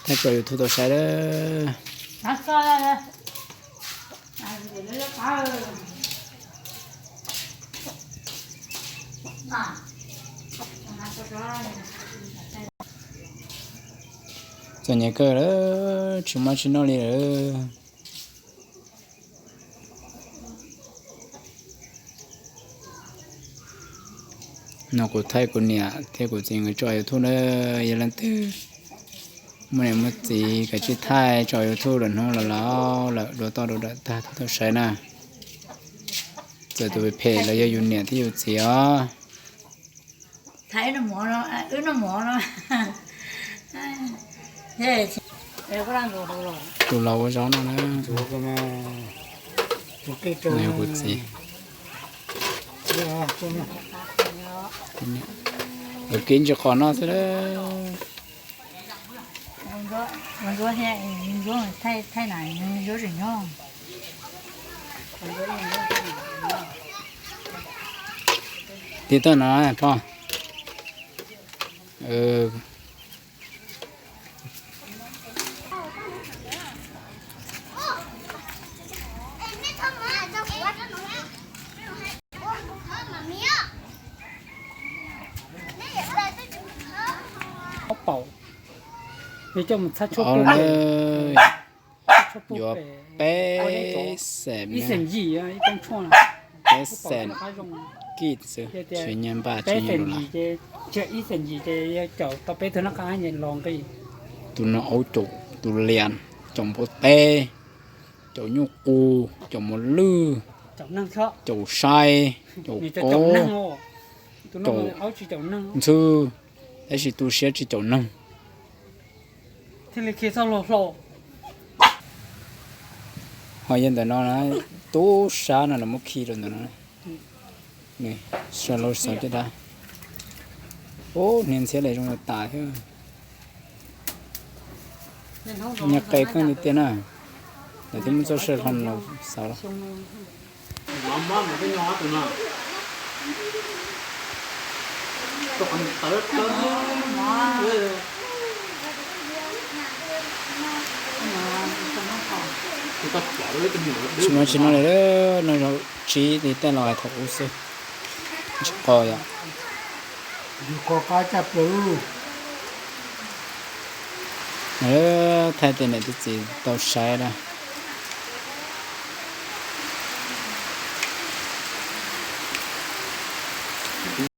Thaij tso YouTube tau saib lawm. Txom nyem kawg lawm, tsis muaj tsis noj li lawm. No kuv thaij kuv niam thiab kuv txiv nkawd tso YouTube na. Yog leej twg muaj niam muaj txiv kav tsij thaij tso YouTube lawm, hnub los laus lawm dua toj dua dawm tag thiaj tau saib na. Txawm tus phem los yog yus niam thiab yus txiv os. Tus laus ua zaub no na. Kuv txiv. Lawv kev ntsis qos no xwb. Tiv toj no pog. Yuav peb xees, peb xees kij xwb, tsis nyiaj npaj tsis nyiaj lus lawm. Tus no aub caum tus lias, caum npua teb, caum nyuj qus, caum mos lwj, caum sai, caum kob, caum ntxhw, tab sis tu siab tsis caum neeg. Ho yog ntawm no na, tub sab no lawv muab khi rau ntawm no. Sa laus xov caj dab. Ub, hniav ntxhiab li zoo tas thiab. Nyias qe kheej tiag tiag na. Lawv twb muab txoj saw hlo los xauv los. Tsis muaj tsis noj li, noj zaub tsib li tej los hais thaum ub xwb. Tsis qos yom. Thaij tej niam tej txiv tau saib na.